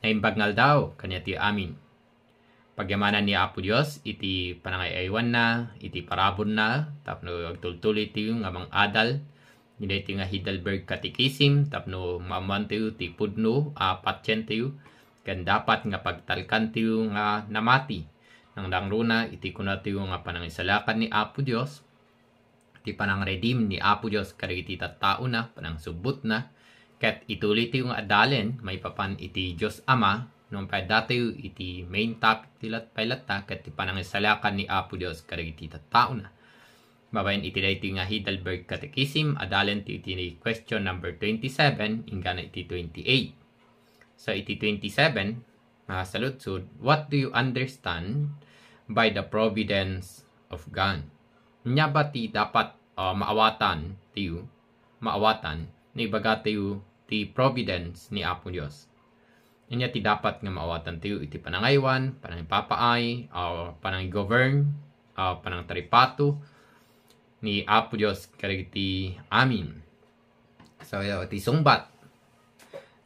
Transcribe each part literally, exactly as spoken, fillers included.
Naimbag nga aldaw kaniatayo amin. Pagyamanan ni Apo Dios iti panangay-aywanna, iti paraburna, tapno agtultuloytayo nga mangadal. Daytoy nga Heidelberg Catechism, tapno maammoantayo ti pudno a patientayo, ken dapat nga pagtalkantayo nga namati. Nangnangruna iti kunatayo nga panangisalakan ni Apo Dios, ti panangredeem ni Apo Dios kadagiti tattaona, panangsubbotna, ket ituloytayo nga adalen maipapan iti Dios Ama, no pay adda tayo iti main topic ti lat-, pay latta, ket ti panangisalakan ni Apo Dios kadagiti tattaona. Babaen iti daytoy nga Heidelberg Catechism, adalen ti iti question number twenty-seven, inggana iti twenty-eight. So, iti twenty-seven, ah, saludsod, what do you understand by the providence of God? Ania ba ti dapat, ah, maawatan tayo, maawatan, no ibaga tayo ti providence ni Apo Dios? Ania ti dapat nga maawatan tayo iti panangaywan, panangipapaay, ah, panangigovern, ah, panangtaripato ni Apo Dios kadagiti amin? So, iti sungbat,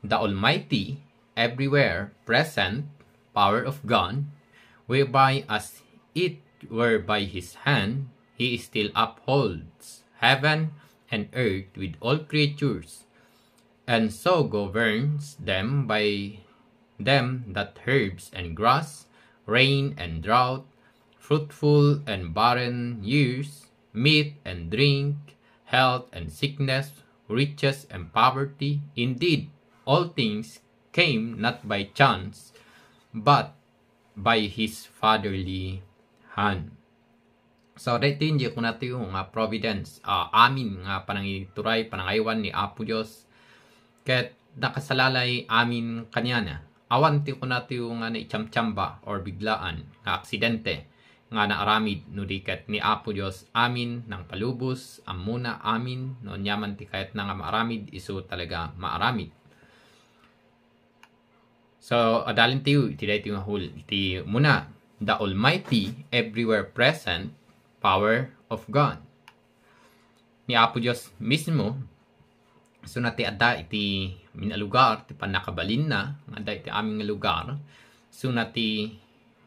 the Almighty, everywhere present power of God, whereby as it were by his hand, he still upholds heaven and earth with all creatures, and so governs them by them that herbs and grass, rain and drought, fruitful and barren years, meat and drink, health and sickness, riches and poverty. Indeed, all things came not by chance, but by his fatherly hand. So, daytoy iti kunatayo nga providence, ah, amin nga panangituray, panangaywan ni Apo Dios. Ket nakasalalay amin kaniana. Awan ti kunatayo nga naichamchamba or biglaan nga aksidente nga naaramid no di ket ni Apo Dios amin nangpalubos, ammona amin no aniaman ti kayatna nga maaramid, isu talaga maaramid. So, adalen tayo iti daytoy nga hul-, iti muna, the Almighty, everywhere present power of God. Ni Apo Dios mismo, isuna ti adda iti amin a lugar, ti pannakabalinna, nga adda iti amin nga lugar, isuna ti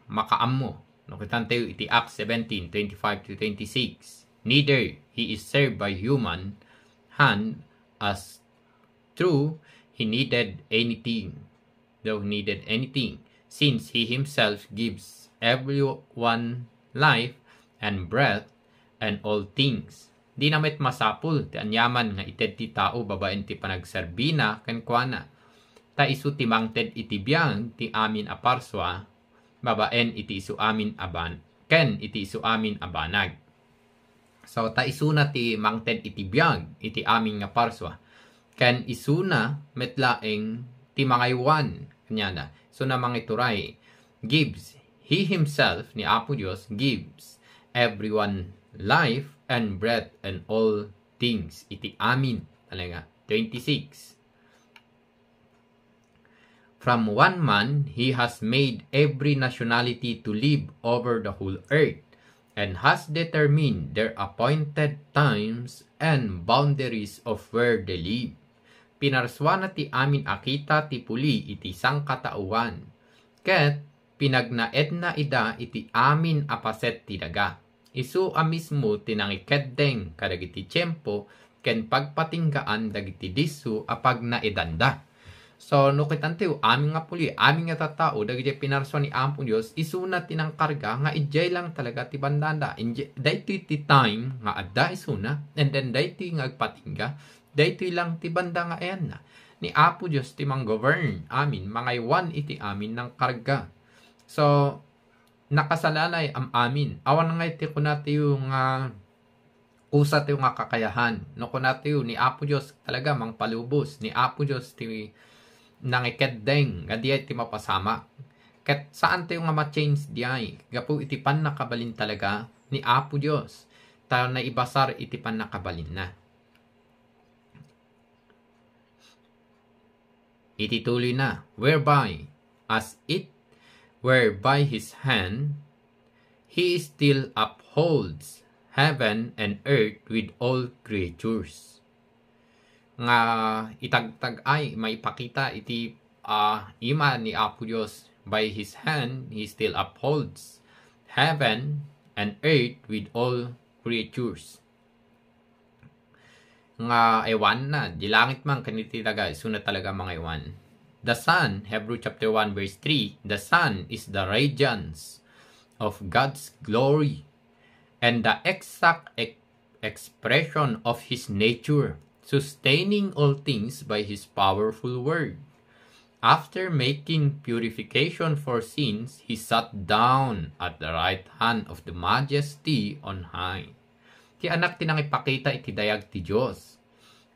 makaammo. No, kitantayo iti Acts seventeen, twenty-five to twenty-six. Neither he is served by human hand as true he needed anything, though he needed anything, since he himself gives everyone life and breath and all things. Dina met masapul ti aniaman nga ited ti tao babaen ti panagserbina kenkuana. Ta isu ti mangted iti biag ti amin a parsua, babaen iti isu amin a ban-, ken iti isu amin a banag. So, ta isuna ti mangted iti biag iti amin nga parsua. Ken isuna met laeng ti mangaywan kaniana. Isuna mangituray. Gives. He himself, ni Apo Dios, gives everyone life and breath and all things. Iti amin. Talaga. Twenty-six. From one man, he has made every nationality to live over the whole earth, and has determined their appointed times and boundaries of where they live. Pinarsuana ti amin a kita ti puli iti sangkataoan, ket pinagnaedna ida iti amin a paset ti daga. Isu a mismo ti nangikeddeng kadagiti tiempo ken pagpatinggaan dagiti disso a pagnaedanda. So, no kitantayo, amin nga puli, amin nga tattao, dagiti pinarsua ni Apo Dios, isuna ti nangkarga nga idiay lang talaga ti bandada. Inji-, daytoy ti time nga adda isuna, and then daytoy nga agpatingga, daytoy lang ti banda nga ayanna. Ni Apo Dios ti manggovern amin, mangaywan iti amin nangkarga. So, nakasalalay am-amin. Awan nga iti kunatayo nga kusatayo nga kakayahan. No kunatayo, ni Apo Dios talaga mangpalubos. Ni Apo Dios ti nangikeddeng nga diay ti mapasamak. Ket saantayo nga ma-change diay gapu iti pannakabalin talaga ni Apo Dios. Ta naibasar iti pannakabalinna. Iti tuloyna, whereby, as it were by his hand, he still upholds heaven and earth with all creatures. Nga itagtag-ay maipakita iti ah, ima ni Apo Dios, by his hand, he still upholds heaven and earth with all creatures. Nga aywanna, di langit man ken iti daga, isuna talaga mangaywan. The Son, Hebrew chapter one verse three, the Son is the radiance of God's glory and the exact ex- expression of his nature, sustaining all things by his powerful word. After making purification for sins, he sat down at the right hand of the Majesty on high. Ti Anak ti nangipakita iti dayag ti Dios.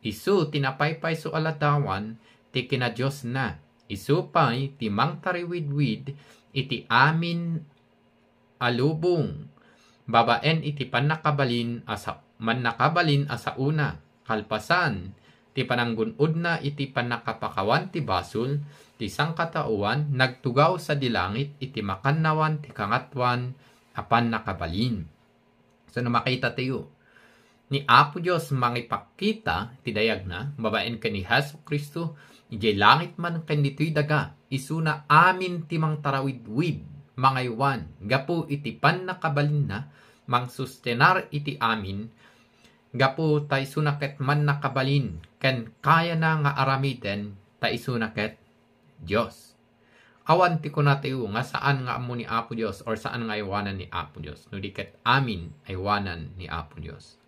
Isu ti napaypayso a ladawan ti kinadiosna. Isu pay ti mangtariwidwid iti amin a lubong babaen iti pannakabalin a sa-, mannakabalin a saona, kalpasan ti pananggun-odna iti pannakapakawan ti basol ti sangkataoan, nagtugaw sadi langit iti makannawan ti kangatoan a pannakabalin. So, no makita tayo, ni Apo Dios mangipakita ti dayagna babaen ken ni Jesu-Cristo, idiay langit man ken ditoy daga, isuna amin ti mangtarawidwid, mangaywan, gapu iti pannakabalinna, mangsustenar iti amin, gapu ta isuna ket mannakabalin, ken kayana nga aramiden, ta isuna ket Dios. Awan ti kunatayo nga saan nga ammo ni Apo Dios or saan nga aywanan ni Apo Dios. No di ket amin aywanan ni Apo Dios.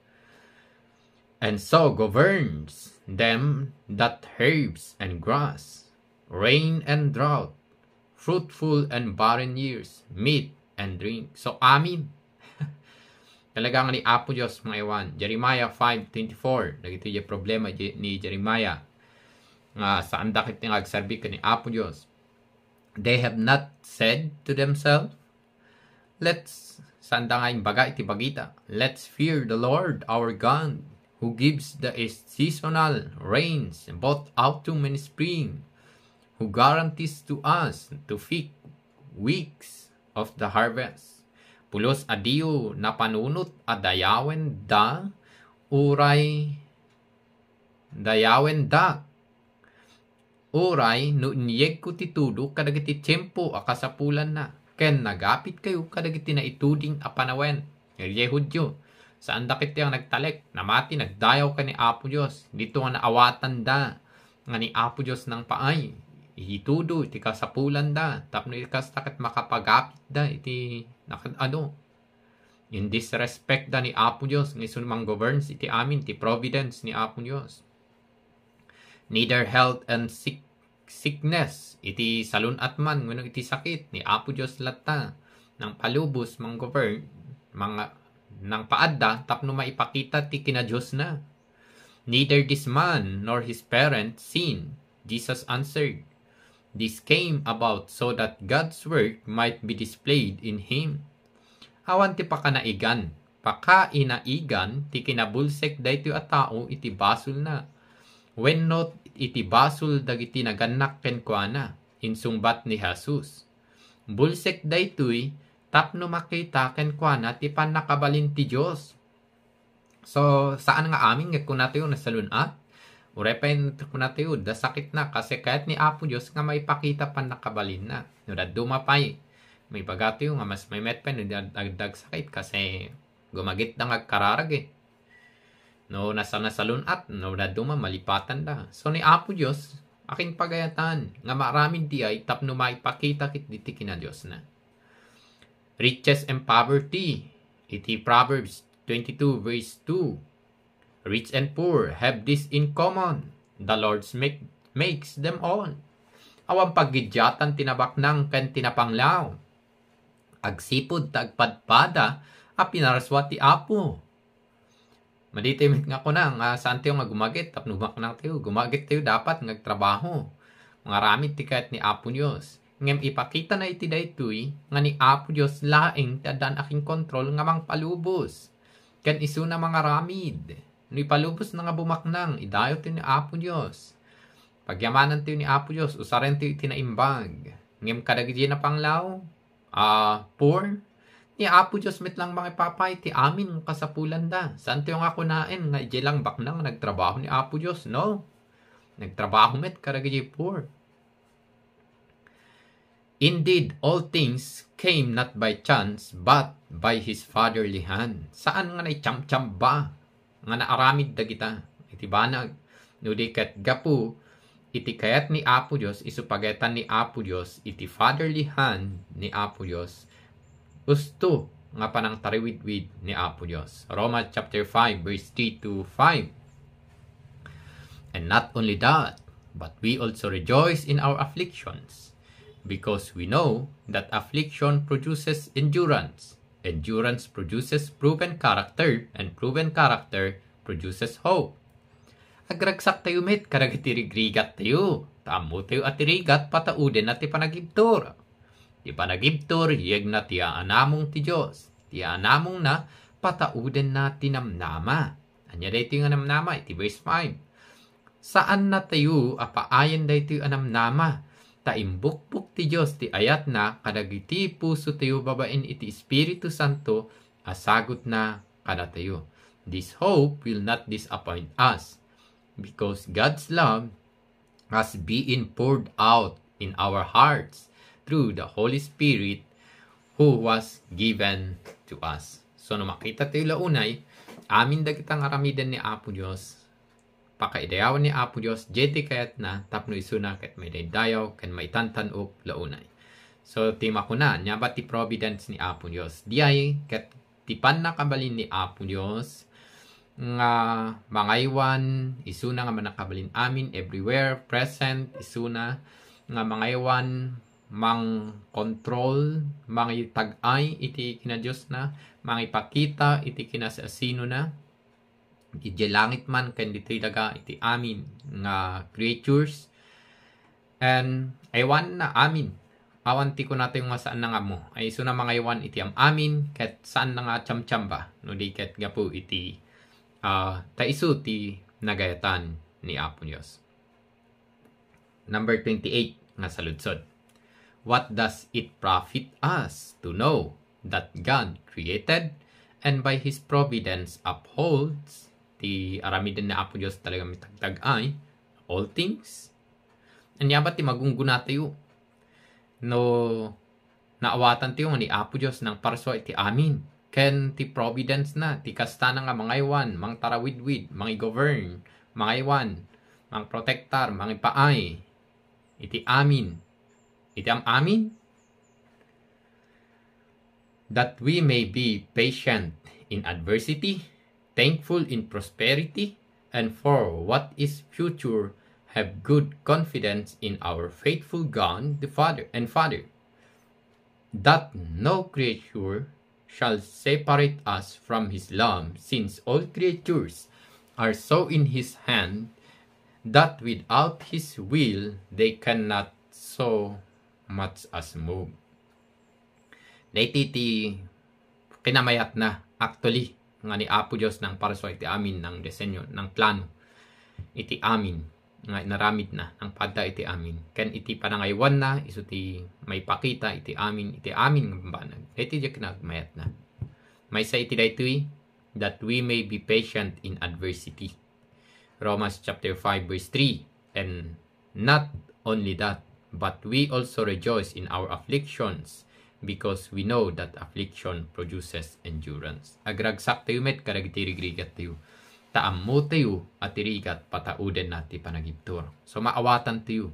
And so governs them that herbs and grass, rain and drought, fruitful and barren years, meat and drink. So, amin. Talaga nga ni Apo Dios mangaywan. Jeremiah five twenty-four. Dagitoy diay problema di-, ni Jeremiah. Nga saan dakit nga agserbi ken ni Apo Dios. They have not said to themselves, "Let's," saan da nga imbaga iti bagita, "Let's fear the Lord our God, who gives the seasonal rains, both autumn and spring, who guarantees to us the fig weeks of the harvest." Pulos a diyo napanunot a dayawen da, uray dayawen da. Uray no inyegko ti tudo kadagiti tiempo a kasapulanna, ken nagapitkayo kadagiti naituding a panawen. Idiay Judio, saan dakit ti nagtalek, namati, nagdayaw ken ni Apo Dios. Dito nga naawatanda nga ni Apo Dios nangpaay iti tudo iti kasapulanda, tapno iti kasta ket makapagapitda iti nakad-adu. In disrespect da ni Apo Dios, nga isu manggoverns iti amin ti providence ni Apo Dios. Neither health and sick-, sickness, iti salun-at man wenno iti sakit, ni Apo Dios latta nangpalubos, manggovern, manga-, nangpaadda tapno maipakita ti kinadiosna. Neither this man nor his parents sin, Jesus answered. This came about so that God's work might be displayed in him. Awan ti pakanaigan, pakainaigan ti kinabulsek daytoy a tao iti basolna, wenno iti basol dagiti nagannak kenkuana, insungbat ni Jesus. Bulsek daytoy tapno makita kenkuana ti pannakabalin ti Dios. So, saan nga amin nga kunatayo nasalun-at? Uray pay kunatayo, da sakitna, kasi kayat ni Apo Dios nga maipakita pannakabalinna. No dadduma pay, maibagatayo nga mas maymet pay no di ad-, ad-, dagsakit, kasi gumagitda nga agkararag eh. No nasa-, nasalun-at, no dadduma, malipatanda. So, ni Apo Dios, akin pagayatan, nga maaramid di ay tapno maipakita ket diti kinadiosna. Riches and poverty, iti Proverbs twenty-two verse two. Rich and poor have this in common, the Lord's make, makes them all. Awan paggiddiatan ti nabaknang ken ti napanglaw. Agsipud ta agpadpada a pinarsuat ti Apo. Maditoy met nga kuna nga saantayo nga gumagit tapno gumaknangtayo. Gumagit tayo dapat nga agtrabaho. Mangaramid ti kayat ni Apo Dios. Ngem ipakitana iti daytoy nga ni Apo Dios laeng ti addaan a kinkontrol nga mangpalubos. Ken isuna mangaramid. No ipalubosna nga bumaknang, idayo ti ni Apo Dios. Pagyamanantayo ni Apo Dios, usarentayo iti naimbag. Ngem kadagiti napanglaw, ah, poor, ni Apo Dios met lang mangipapay ti amin nga kasapulanda. Saantayo nga kunaen nga idiay lang baknang nagtrabaho ni Apo Dios, no? Nagtrabaho met kadagiti poor. Indeed, all things came not by chance, but by his fatherly hand. Saan nga naichamchamba nga naaramid dagita iti banag? No di ket gapu iti kayat ni Apo Dios, isu pagayatan ni Apo Dios, iti fatherly hand ni Apo Dios, usto nga panangtariwidwid ni Apo Dios. Romans chapter five, verse three to five. And not only that, but we also rejoice in our afflictions, because we know that affliction produces endurance, endurance produces proven character, and proven character produces hope. Agragsak tayo met kadagiti rigrigat tayo. Ta ammo tayo a ti rigat, patauden na ti panagibtur. Ti panagibtur, yegna ti aanamong ti Dios. Ti aanamongna, patauden na ti namnama. Ania daytoy nga namnama? Iti verse five. Saan na tayo a paayen daytoy a namnama. Ta imbukbok ti Dios ti ayatna kadagiti puso tayo babaen iti Espiritu Santo a sagutna kadatayo. This hope will not disappoint us, because God's love has been poured out in our hearts through the Holy Spirit who was given to us. So, no makita tayo launay, amin dagita nga aramiden ni Apo Dios, pakaidayawan ni Apo Dios, diay ti kayatna, tapno isuna ket maidaydayaw ken maitantan-ok launay. So, ti makuna, ania ba ti providence ni Apo Dios? Diay ket ti pannakabalin ni Apo Dios nga mangaywan, isuna nga mannakabalin amin, everywhere present, isuna nga mangaywan, mang-control, mangitag-ay iti kinadiosna, mangipakita iti kinasiasinona, idiay langit man ken ditoy daga, iti amin nga creatures. And aywanna amin. Awan ti kunatayo nga saanna nga ammo. Ay, isuna mangaywan iti am-amin, ket saanna nga chamchamba, no di ket gapu iti, ah, ta isu ti nagayatan ni Apo Dios. Number twenty-eight nga saludsod. What does it profit us to know that God created and by His providence upholds, ti aramiden ni Apo Dios talaga mitagtag-ay, all things? Ania ba ti magungguna tayo no naawatan tayo nga ni Apo Dios nangparsua iti amin, ken ti providence na, ti kastana nga mangaywan, mangtarawidwid, mangigovern, mangaywan, mangprotektar, mangipaay iti amin, iti am-amin, that we may be patient in adversity, thankful in prosperity, and for what is future, have good confidence in our faithful God the Father and Father, that no creature shall separate us from his love, since all creatures are so in his hand that without his will they cannot so much as move. Daytoy ti kinamayatna, actually, nga ni Apo Dios nangparsua iti amin, nangdisenyo, nangplano iti amin nga inaramidna, nangpadda iti amin. Ken iti panangaywanna, isu ti maipakita iti amin, iti amin nga bambanag. Daytoy ti kinagmayatna. Maysa iti daytoy, that we may be patient in adversity. Romans chapter five, verse three. And not only that, but we also rejoice in our afflictions, because we know that affliction produces endurance. Agragsak tayo met kadagiti rigrigat tayo. Ta ammo tayo a ti rigat pataudenna ti panagibtur. So, maawatan tayo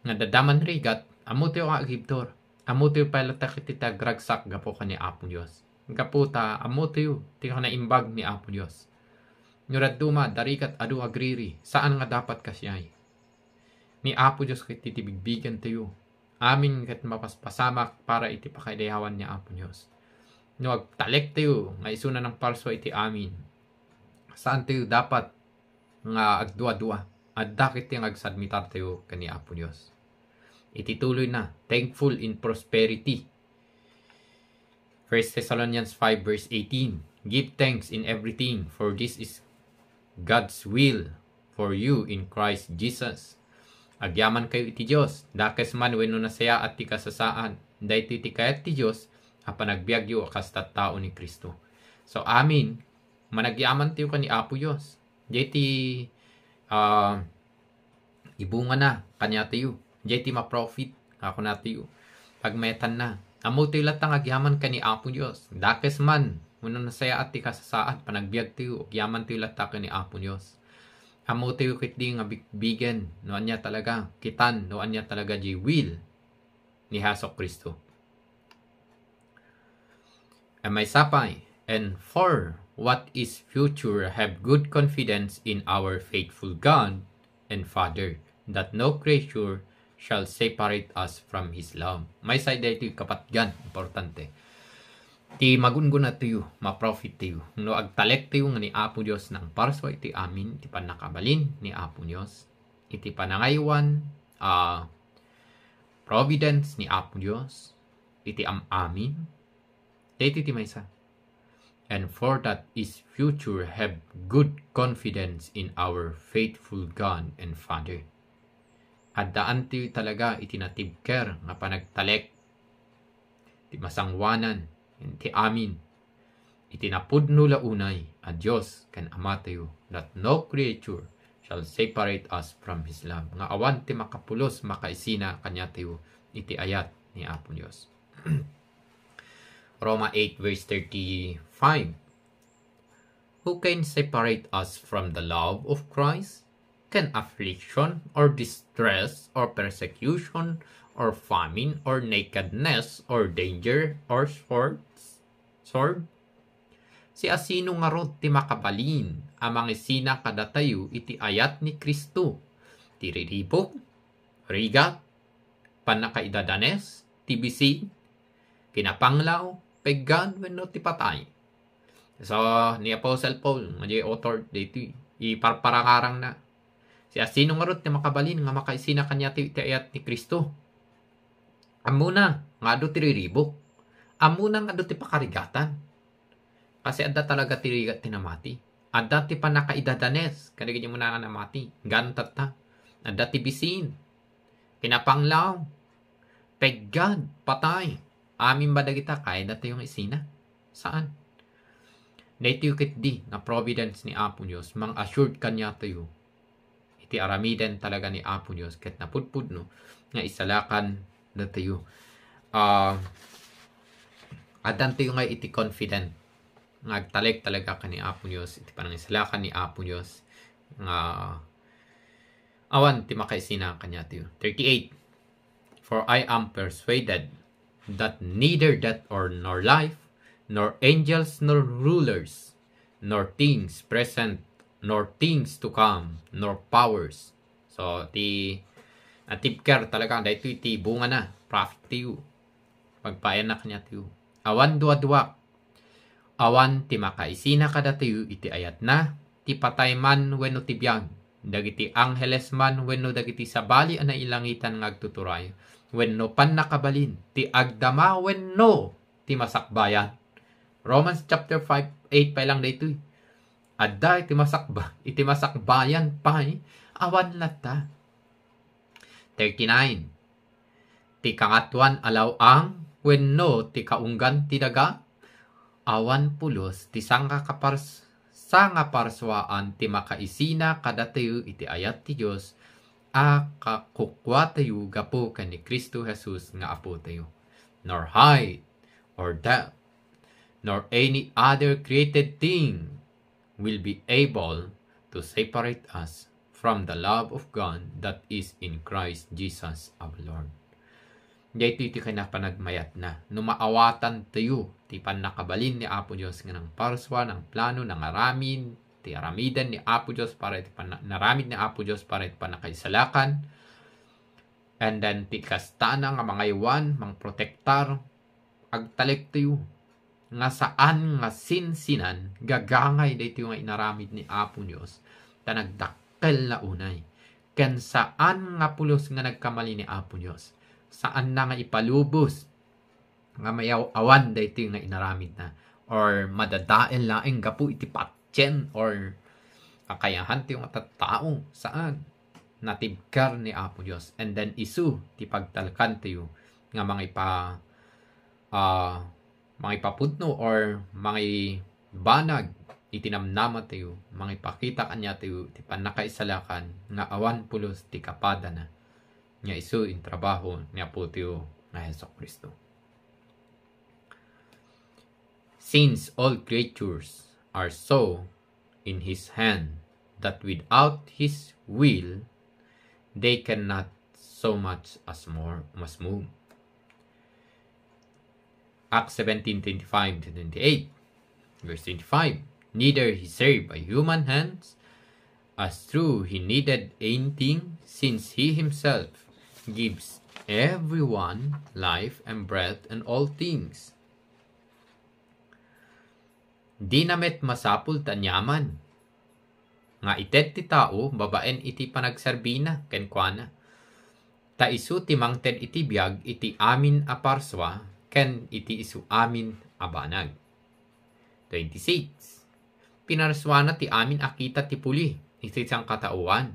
nga adda man rigat, ammo tayo nga agibtur. Ammo tayo pay latta iti ti agragsak gapu ken ni Apo Dios. Gapu ta ammo tayo ti kinaimbag ni Apo Dios. No dadduma, darigat adu agriri, saan nga dapat kasiay. Ni Apo Dios ket ti bigbigen tayo. Amin ket mapaspasamak para iti pakaidayawan ni Apo Dios. No agtalek tayo nga isuna nangparsua iti amin, saan tayo dapat nga agdua-dua. Adda ket ti nga agsubmitar tayo ken ni Apo Dios. Iti tuloy na, thankful in prosperity. First Thessalonians five verse eighteen, "Give thanks in everything, for this is God's will for you in Christ Jesus." Agyaman kayo iti Dios, dakes man wenno nasayaat ti kasasaad, daytoy ti kayat ti Dios a panagbiagyo a kas tattao ni Cristo. So, amin, managyaman tayo ken ni Apo Dios. Diay ti, ah, ibungana kaniatayo. Diay ti ma-profit nga kunatayo. Pagmayatanna. Ammotayo latta nga agyaman ken ni Apo Dios. Dakes man, wenno nasayaat ti kasasaad, panagbiagtayo, agyamantayo latta ken ni Apo Dios. Ammotayo ketdi nga bigbigen, no ania talaga, kitan, no ania talaga diay will ni Jesu-Cristo. And maysa pay, and for what is future, have good confidence in our faithful God and Father, that no creature shall separate us from His love. Maysa daytoy kapatgan, importante. Ti magunggona tayo, maprofit tayo. No agtalek tayo nga ni Apo Dios nangparsua iti amin, ti pannakabalin ni Apo Dios, iti panangaywan, ah, providence ni Apo Dios, iti am-amin, daytoy ti maysa. And for that is future, have good confidence in our faithful God and Father. Addaantayo talaga iti natibker nga panagtalek ti masangoanan, ti amin, iti napudno la unay a Dios ken Amatayo, that no creature shall separate us from His love. Nga awan ti makapulos, makaisina kaniatayo iti ayat ni Apo Dios. Roma eight verse thirty-five. Who can separate us from the love of Christ? Can affliction, or distress, or persecution, or famine, or nakedness, or danger, or swords? Sword? Siasino ngarud ti makabalin a mangisina kadatayo iti ayat ni Cristo? Ti riribuk, rigat, pannakaidadanes, ti bisi, kinapanglaw, peggad, wenno ti patay. So, ni Apostle Paul, nga diay author daytoy, iparparangarangna. Siasino ngarud ti makabalin nga makaisina kaniatayo iti ayat ni Cristo? Ammona nga adu ti riribuk. Ammona nga adu ti pakarigatan. Kasi adda talaga ti rigat ti namati. Adda ti pannakaidadanes, kadagiti umuna nga namati. Gantatta. Adda ti bisin. Kinapanglaw. Peggad. Patay. Amin ba dagita kayatyo nga isina? Saan. Daytoy ketdi nga providence ni Apo Dios, mang-assured kaniatayo iti aramiden talaga ni Apo Dios ket napudpudno nga isalakan datayo. Ah, addantayo nga iti confident nga agtalek talaga ken ni Apo Dios iti panangisalakan ni Apo Dios nga awan ti makaisina kaniatayo. Thirty-eight. For I am persuaded that neither death or nor life, nor angels nor rulers, nor things present, nor things to come, nor powers. So, ti natibker talaga, daytoy ti bungana, profit tayo. Pagpayanna kaniatayo. Awan duaduak. Awan ti makaisina kadatayo iti ayatna, ti patay man wenno ti biag. Dagiti angheles man wenno dagiti sabali a nailangitan nga agtuturay, wenno pannakabalin, ti agdama wenno ti masakbayan. Romans chapter five, eight pay lang daytoy. Adda iti masakba-, iti masakbayan pay, awan latta. Thirty-nine. Ti Kangatoan a law-ang wenno ti kaunggan ti daga, awan pulos ti sangakapars-, sangaparsuaan ti makaisina kadatayo iti ayat ti Dios a kakukuatayo gapu ken ni Cristo Jesus nga Apotayo. Nor height, or depth, nor any other created thing will be able to separate us from the love of God that is in Christ Jesus our Lord. Daytoy ti kinapanagmayatna. No maawatantayo ti pannakabalin ni Apo Dios nga nangparsua, nangplano, nangaramid, ti aramiden ni Apo Dios para iti panna-, naramid ni Apo Dios para iti pannakaisalakan, and then ti kastana nga mangaywan, mangprotektar, agtalektayo nga saan nga sinsinan, gagangay daytoy nga inaramid ni Apo Dios, ta nagdakkel la unay. Ken saan nga pulos nga nagkamali ni Apo Dios. Saanna nga ipalubos nga mayaw-awan daytoy nga inaramidna, or madadael laeng gapu iti patien or kakayahantayo nga tattao. Saan. Natibker ni Apo Dios. And then isu ti pagtalkantayo nga mangipa-, ah, mangipapudno or mangibanag iti namnamatayo, mangipakita kaniatayo ti pannakaisalakan nga awan pulos ti kapadana, nga isu intrabaho ni Apotayo Jesu Kristo. Since all creatures are so in his hand that without his will they cannot so much as more as move. Acts seventeen twenty-five to twenty-eight, verse twenty-five. Neither he served by human hands, as true he needed anything, since he himself gives everyone life and breath and all things. Dina met masapul ta aniaman nga ited ti tao babaen iti panagserbina kenkuana. Ta isu ti mangted iti biag iti amin a parsua ken iti isu amin a banag. Twenty-six. Pinarsuana ti amin a kita ti puli iti sangkataoan,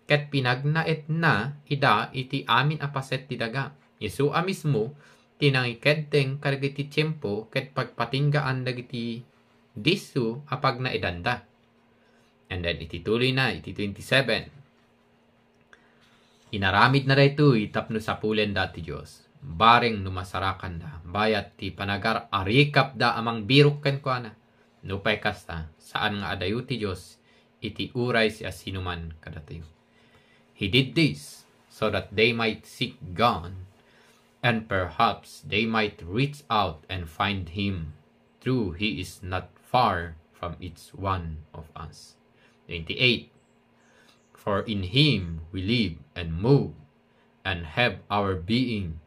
ket pinagnaetna ida iti amin a paset ti daga. Isu a mismo ti nangikeddeng kadagiti tiempo ket pagpatinggaan dagiti disso a pagnaedanda. And then, iti tuloy na, iti twenty-seven. Inaramidna daytoy tapno sapulenda ti Dios. Bareng no masarakanda, bayat ti panagar-arikapda a mangbirok kenkuana. Nupay kasta, saan nga adayo ti Dios iti uray siasinoman kadatayo. He did this so that they might seek God, and perhaps they might reach out and find Him, true He is not far from each one of us. Twenty-eight. For in Him we live and move and have our being,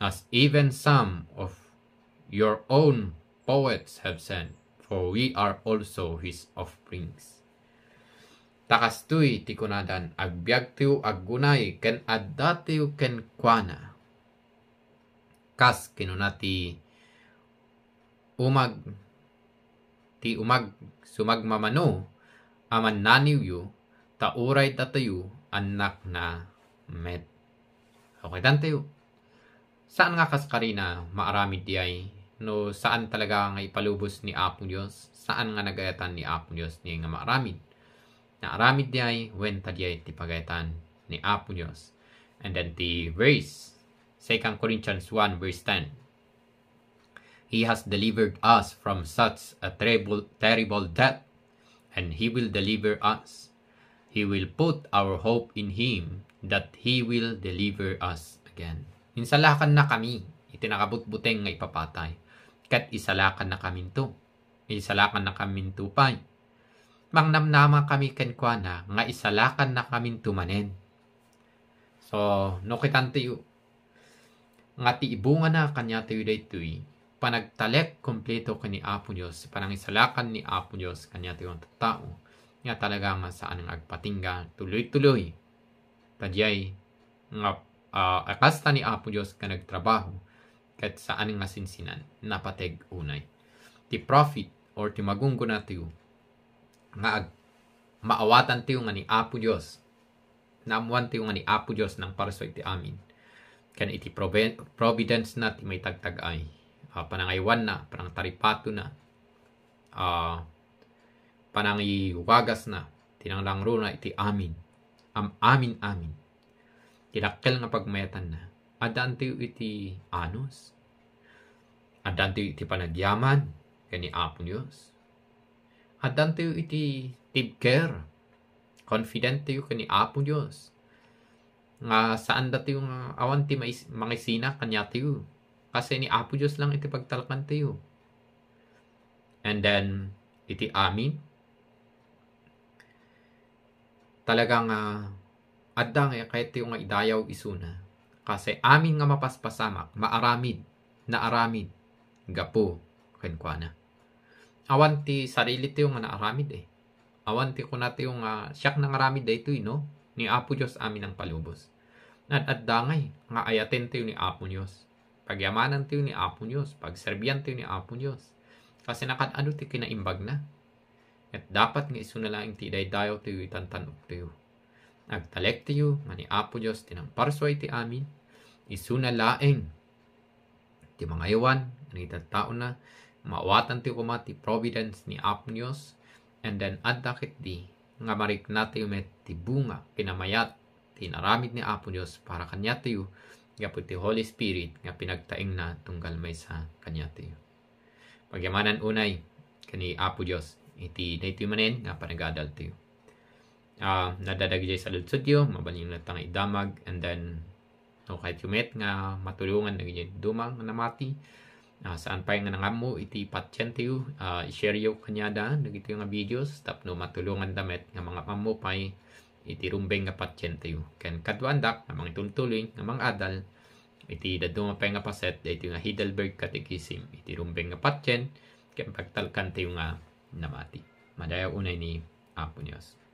as even some of your own poets have said, for we are also His offsprings. Ta kastoy ti kunadan, agbiagtayo aggunay ken addatayo kenkuana. Kas kinuna ti umag-, ti umag-, sumagmamano a mannaniwyo, ta uray datayo annakna met. Okay, tantayo. Saan nga kas karina maaramid diay no saan talaga nga ipalubos ni Apo Dios, saan nga nagayatan ni Apo Dios diay nga maaramid. Naaramid diay wen ta diay ti pagayatan ni Apo Dios. And then ti verse, Second Corinthians one verse ten. He has delivered us from such a terrible, terrible death, and He will deliver us. He will put our hope in Him that He will deliver us again. Insalakanna kami iti nakabutbuteng nga ipapatay, ket isalakanna kaminto. Isalakanna kaminto pay. Mangnamnama kami kenkuana nga isalakanna kaminto manen. So, no kitantayo nga ti ibungana kaniatayo daytoy, panagtalek kompleto ken ni Apo Dios, panangisalakan ni Apo Dios kaniatayo nga tattao, nga talaga nga saan nga agpatingga tuloy-tuloy. Ta diay nga, ah, a kasta ni Apo Dios nga nagtrabaho, ket saan nga sinsinan, napateg unay. Ti profit or ti magungguna tayo nga ag-, maawatantayo nga ni Apo Dios, naammoantayo nga ni Apo Dios nangparsua iti amin. Ken iti provi-, providence na ti maitagtag-ay, ah, panangaywanna, panangtaripatona, ah, panangiwagasna, ti nangrangruna iti amin. Am-, amin-amin. Ti dakkel nga pagmayatanna. Addantayo iti anus. Addantayo iti panagyaman ken ni Apo Dios. Addantayo iti tibker. Confident tayo ken ni Apo Dios. Nga saan datayo nga awan ti mais-, mangisina kaniatayo. Kasi ni Apo Dios lang iti pagtalkantayo. And then, iti amin, talaga nga adda nga kayatyo nga idayaw isuna. Kasi amin nga mapaspasamak, maaramid, naaramid, gapu kenkuana. Awan ti sarilitayo nga naaramid eh. Awan ti kunatayo nga siak nangaramid daytoy, no? Ni Apo Dios amin nangpalubos. Ad-adda ngay nga ayatentayo ni Apo Dios. Pagyamanantayo ni Apo Dios, pagserbiantayo ni Apo Dios. Kasi nakad-adu ti kinaimbagna. Ket dapat nga isuna laeng ti idaydayawtayo, itantan-oktayo. Agtalektayo nga ni Apo Dios ti nangparsua iti amin. Isuna laeng ti mangaywan ken iti tattaona, maawatantayo koma ti providence ni Apo Dios, and then adda ketdi nga mariknatayo met ti bunga, kinamayat, ti inaramid ni Apo Dios para kaniatayo, gapu ti Holy Spirit nga pinagtaengna tunggal maysa kaniatayo. Pagyamanan unay ken ni Apo Dios iti daytoy manen nga panagadaltayo. Ah, nadadagidiay saludsodyo, mabalinyo latta nga idamag, and then, no, kayatyo met nga matulongan dagiti dadduma nga namati, ah, saan pay nga nangammo iti patientayo, ah, i-share yo kaniada dagitoy nga videos tapno matulonganda met nga mangammo pay iti rumbeng nga patientayo. Ken kaduaandak nga mangitultuloy nga mangadal iti dadduma pay nga paset daytoy nga Heidelberg Catechism iti rumbeng nga patient ken pagtalkantayo nga namati. Madayaw unay ni Apo Dios.